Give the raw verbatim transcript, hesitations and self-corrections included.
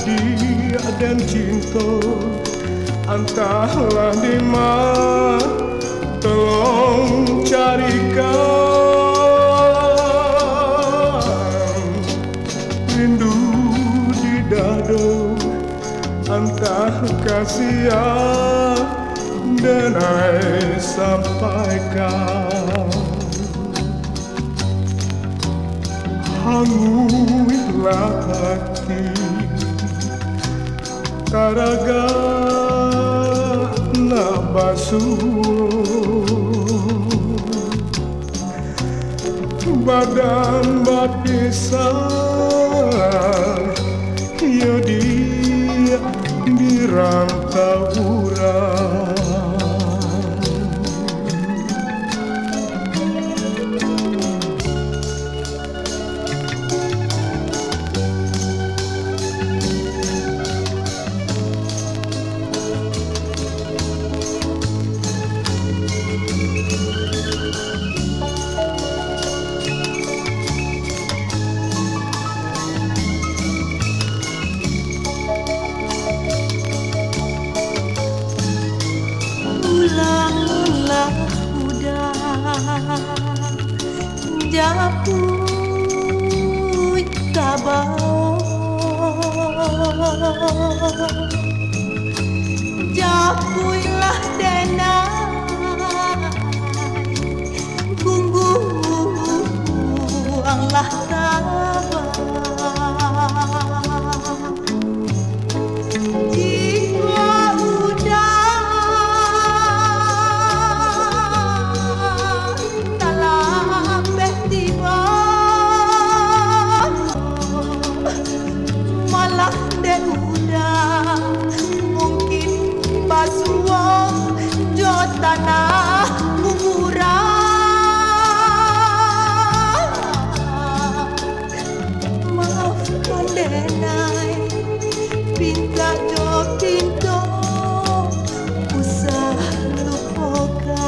Di aden cinto, antahlah dima, tolong carikan. Rindu di dado, antah ka sia denai sampaikan. Hanguiklah ati, taragak nak basuo. Badan bapisah, iyo di, di rantau urang. Ulang-ulang udah japuik ka bawah. Japuiklah denai, gungguanglah tabah. Jikok udah talapeh tibo, malah dek udah mungkin basuo jo tanah urang. Maafkan denai, pintak jo pinto, usah lupokan.